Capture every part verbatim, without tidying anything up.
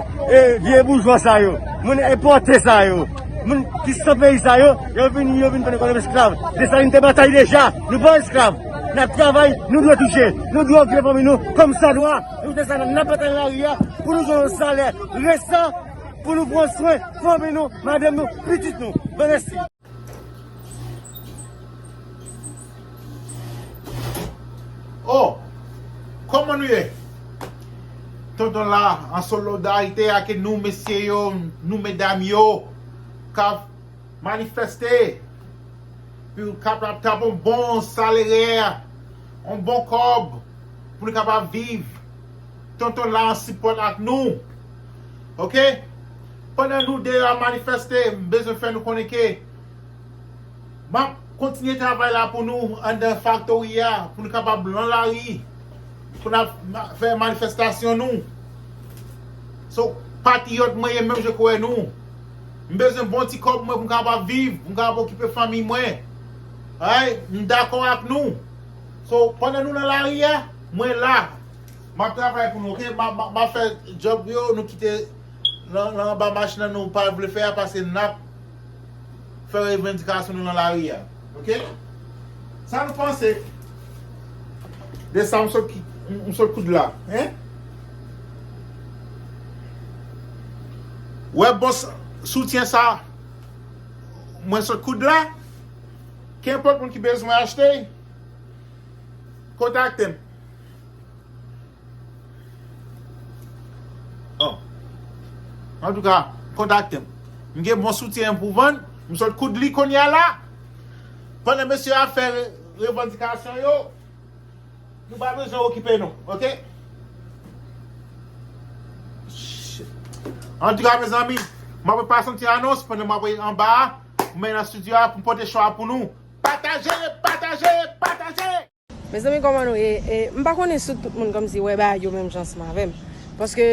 E vye boujwa sa yo, moun enpòte sa yo, moun ki san peyi sa yo, yo vini, yo vin pran nou kòm esklav. Desalin te batay deja, nou pa esklav. N ap travay, nou dwe touche, nou dwe okipe fanmi nou kòm sa dwa. Nou te sa n ap batay nan lari a pou nou jwenn yon salè resan, pou nou pran swen fanmi nou, madanm nou, pitit nou. Bon mèsi. Oh, kòman nou ye? Tonton la, an solidarite ak nou mesye yo, nou medam yo, k ap manifeste pou kapab trap yon bon salè, yon bon kòb, pou nou kapab viv. Tonton la an sipòt ak nou. Oke? Pandan nou deyò ap manifeste, m bezwen fè nou konnen ke m ap kontinye travay la pou nou anndan faktori a, pou nou kapab nan lari, pou n ap fè manifestasyon nou. So, patriyòt mwen ye menm jan kwè nou. M bezwen bon ti kòb mwen pou m kapab viv, pou m kapab okipe fanmi mwen. Ay, m dakò ak nou. So, pandan nou nan lari a, mwen la. M ap travay pou nou, oke? M ap, m ap, m ap fè djòb yo, nou kite nan, nan anba machin nan nou pa vle fè a, paske n ap fè revandikasyon nou nan lari a. Oke? Sa nou panse de sa m sot ki, m sot koud la, en? Wè bon s- soutyen sa mwen sot koud la, kenpòt moun ki bezwen achte, kontakte m. Oh. Antouka, kontakte m. M gen bon soutyen pou vann, m sot koud li kounye a la. Pandan mesye a fè re- revandikasyon yo, nou pa bezwen okipe nou, oke? Antouka, mezanmi, m ap pase yon ti anons pandan m ap anba a, men nan estidyo a pou m pote cho a pou nou. Pataje, pataje, pataje! Mezanmi, kòman nou ye? E, m pa konnen si tout moun kòmsi wè bagay yo menm jan ansanm avè m. Paske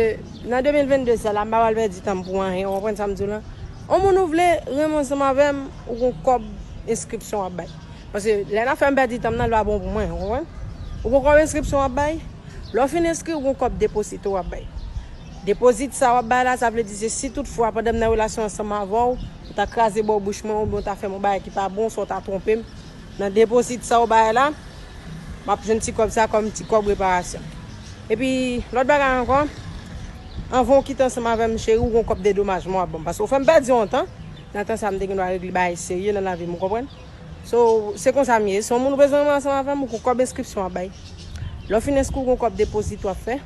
nan de mil venn de sa la, m pa pral pèdi tan m pou anyen, ou konprann sa m di w lan? On moun ou vle renmen ansanm avè m, ou gon kòb enskripsyon w ap bay. Paske lè n ap fè m pèdi tan m nan, l pa bon pou mwen, ou konprann? Ou gon kòb enskripsyon w ap bay. Lè w fin enskri, ou gon kòb depozit ou ap bay. Depozit sa w ap bay la, sa vle di se si tout fwa pandan m nan relasyon ansanm avè w, ou ta kraze bò bouch mwen oubyen w ta fè m yon bagay ki pa bon, oswa w ta twonpe m, nan depozit sa w bay la, m ap jwenn ti kòb sa kòm ti kòb reparasyon. Epi, lòt bagay ankò, anvan w kite ansanm avè m, cheri, ou gon kòb dedomajman w ap ban m. Paske ou fè m pèdi yon tan, nan tan sa a m te gen dwa regle bagay serye nan lavi m, ou konprann? So, se konsa m ye. Si yon moun ou bezwen renmen ansanm avè m, ou gon kòb enskripsyon w ap bay. Lè w fin enskri, ou gon kòb depozit w ap fè.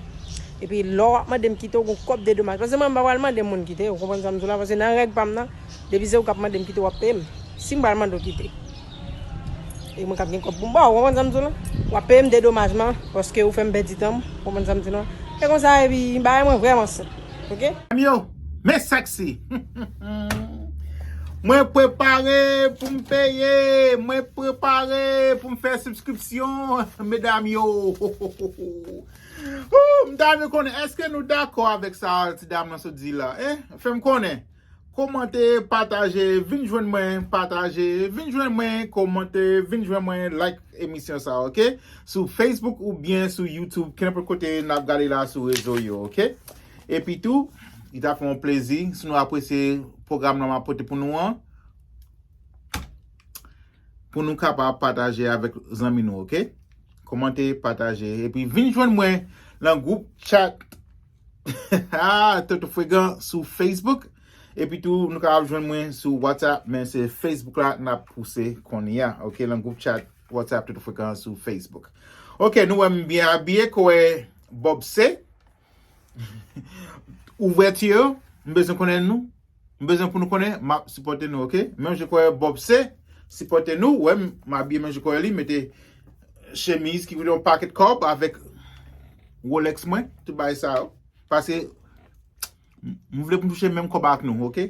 Epi, lè w ap mande m kite, ou gon kòb dedomaj. Paske mwen, m pa pral mande moun kite, ou konprann sa m di w la? Paske nan règ pa m nan, depi se ou k ap mande m kite, w ap peye m. Si m pral mande w kite, e mwen k ap gen kòb pou m ba w, ou konprann sa m di w la? W ap peye m dedomajman, paske ou fè m pèdi tan m, ou konprann sa m di w la? E konsa, epi, bagay mwen vrèman senp, oke? Yo, men sexy. Mwen prepare pou m peye, mwen prepare pou m fè sibskripsyon, medam yo. Ooh, m ta renmen konnen, èske nou dakò avèk sa ti dam nan sot di la? Eh? Fè m konnen. Komante, pataje, vin jwenn mwen, pataje, vin jwenn mwen, komante, vin jwenn mwen, like emisyon sa, oke? Sou Facebook oubyen sou YouTube, kenenpòt kote n ap gade la sou rezo yo, oke? Epi tou, li ta fè yon plezi si nou apresye pwogram nan m ap pote pou nou an, pou nou kapab pataje avèk zanmi nou, oke? Komante, pataje, epi vin jwenn mwen nan gwoup chat Toto Frekan sou Facebook. Epi tou, nou kapab jwenn mwen sou WhatsApp, men se Facebook la n ap pouse kounye a, oke, nan gwoup chat WhatsApp Toto Frekan sou Facebook. Oke, nou wè m byen abiye, kwè Bob C. Ouvèti yo, m bezwen konnen nou. M bezwen pou nou konnen, m ap sipòte nou, oke? Menm jan kwè Bob C, sipòte nou, wè m, m abiye menm jan kwè li, mete chemiz ki koute yon pakèt kòb avèk Rolex mwen, tout bagay sa yo. Paske m vle pou m touche menm kòb ak nou, oke?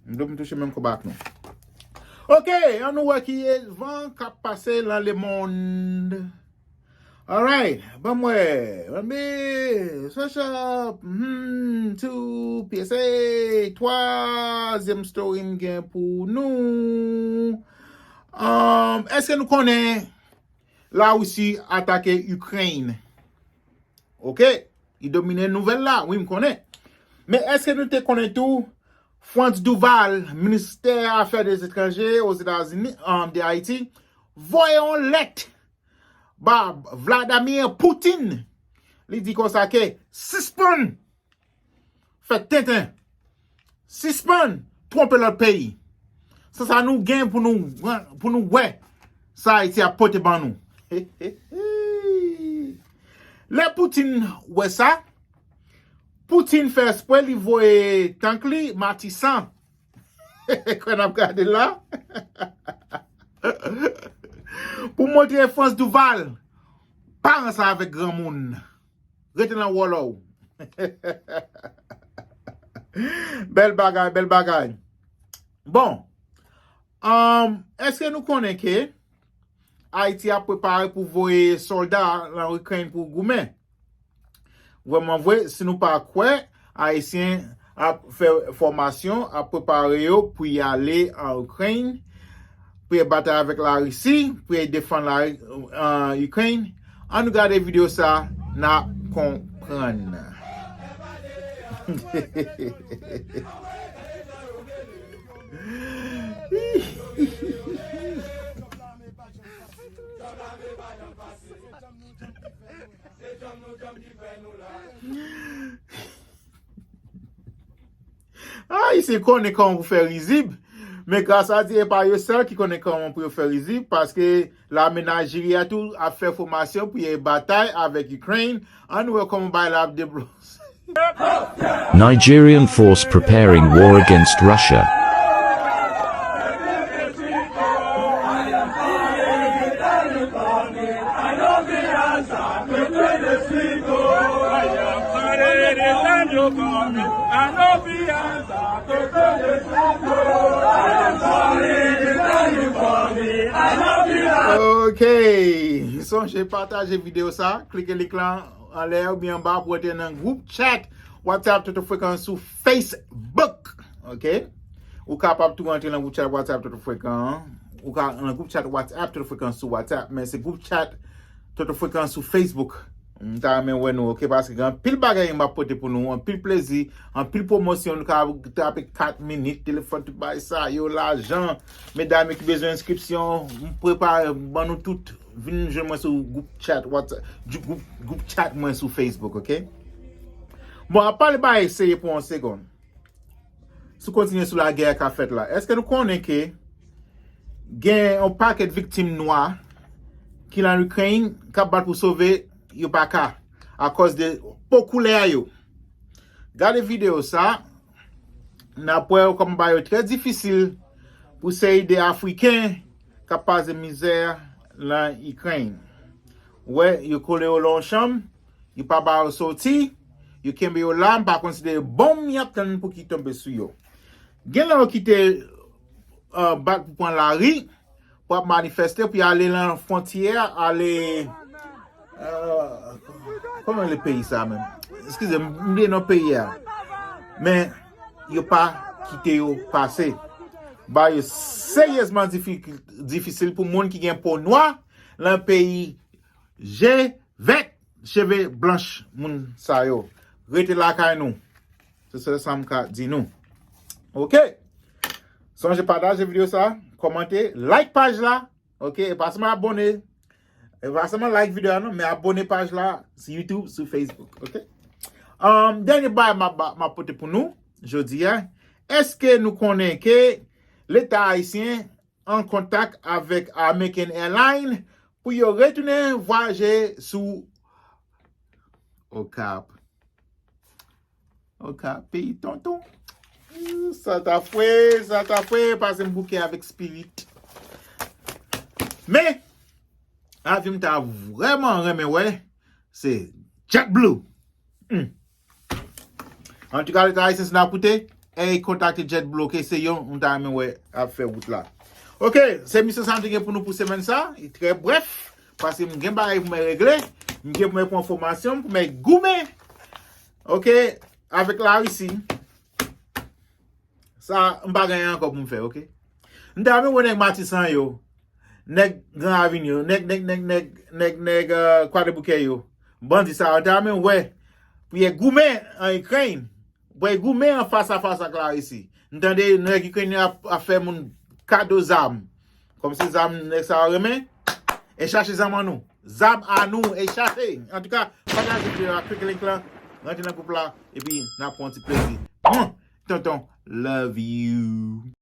M vle pou m touche menm kòb ak nou. Oke, ann nou wè ki van k ap pase nan lemonn. Alright, ban m wè. Ban m wè. Sasha, hmm, two P S A, twazyèm story m gen pou nou. Um, èske nou konnen Larisi atake Ukraine? Oke, li domine nouvèl la, wi, m konnen. Men èske nou te konnen tou, Frantz Duval, ministè afè de etranje Ozetazini, um, de Ayiti, voye yon lèt ba Vladimir Putin. Li di konsa ke sispann fè tenten. Sispann twonpe lòt peyi. Se sa nou gen pou nou, pou nou wè sa Ayiti ap pote ban nou. Lè Putin wè sa, Putin fè espre li voye tank li Matisan. Kwè n ap gade la. Pou montre Frantz Duval, pa ranse avèk granmoun. Rete nan wòlò w. Bèl bagay, bèl bagay. Bon, um, èske nou konnen ke Ayiti ap prepare pou voye sòlda nan Ikrenn pou goumen? Vrèman vre, si nou pa kwè, Ayisyen ap fè fòmasyon, ap prepare yo pou y ale an Ikrenn, pou y batay avèk Larisi, pou y defann la, an Ikrenn. Ann nou gade videyo sa, n a konprann. Ayisyen konnen kòman pou fè rizib, men gras a Dye, e pa yo sèl ki konnen kòman pou yo fè rizib, paske lame Najeri a tou ap fè fòmasyon pou y al batay avèk Ukraine. Ann wè kòman bagay la ap deblose. Nigerian force preparing war against Russia. Ok, sonje pataje videyo sa, klike link lan anlè oubyen anba pou antre nan gwoup chat WhatsApp Toto Frekan sou Facebook. Ok, ou kapab tou antre nan gwoup chat WhatsApp Toto Frekan an. Ou ka nan gwoup chat WhatsApp Toto Frekan sou WhatsApp, men se gwoup chat Toto Frekan sou Facebook. M ta renmen wè nou, ok, paske gen anpil bagay m ap pote pou nou, anpil plezi, anpil pwomosyon, nou ka trape kat minit, telefòn, tout bagay sa yo, lajan, medam yo ki bezwen enskripsyon, m prepare, ban nou tout, vin jwenn mwen sou gwoup chat WhatsApp, gwoup, gwoup chat mwen sou Facebook, ok? Bon, apa l bay seye pou yon segonn. Si w kontinye sou lagè k ap fèt la, èske nou konnen ke gen yon pakèt viktim nwa ki nan Ukraine k ap bat pou sove, yo pa ka, akòz de po koulè a yo? Gade videyo sa, n ap wè kòman bagay yo trè difisil pou seri de Afriken k ap pase mizè nan Ukraine. Ou wè, yo kole yo lan yon chanm, yo pa ba yo soti, yo kenbe yo la, m pa konn si se bonm y ap tann pou ki tonbe sou yo. Gen lè yo kite, euh, bak pou pran lari, pou ap manifeste, pou y ale lan fwontyè, ale, euh, kòman le peyi sa menm? Eskize m, m bliye non peyi a. Men, yo pa kite yo pase. Ba yo seryezman difikil-, difisil pou moun ki gen po nwa lan peyi je vèt, cheve blanch moun sa yo. Rete lakay nou. Se sèl sa m ka di nou. Ok. Sonje pataje videyo sa, kòmante, like paj la. Ok, e pa sèlman abòne. E pa sèlman like videyo a non, men abòne paj la sou YouTube, sou Facebook. Ok. Um, dènye bagay m ap, m ap pote pou nou jodi a. Èske nou konnen ke Leta ayisyen an kontak avèk American Airlines pou yo retounen vwayaje sou Okap. Okap, peyi tonton. Sa ta fre, sa ta fre, pase m bouke avèk Spirit. Men, avyon m ta vrèman renmen wè, se JetBlue. Hmm. Antouka, Leta ayisyen, si n ap koute, ey, kontakte JetBlue, ok, se yo m ta renmen wè ap fè wout la. Ok, se misyon sa m te gen pou nou pou semèn sa, li trè brèf, paske m gen bagay pou mwen regle, m gen pou mwen pran fòmasyon, pou mwen goumen, ok, avèk Larisi. Sa, m pa gen anyen ankò pou m fè, ok? M ta renmen wè nèg Matisan yo, nèg Gran Ravin yo, nèg, nèg, nèg, nèg, nèg, nèg, euh, Kwadèboukè yo, bandi sa yo, m ta renmen wè pou y al goumen an Ukraine. Pral goumen an fas a fas ak Larisi. M tande nèg Ikrenyen ap, ap fè moun kado zam. Kòm se zam nèg sa yo renmen, e chache zam an nou. Zam a nou, e chache. Antouka, pataje videyo a, click link lan, rantre nan gwoup la, epi n ap pran yon ti plezi. Mwen, Tonton, love you.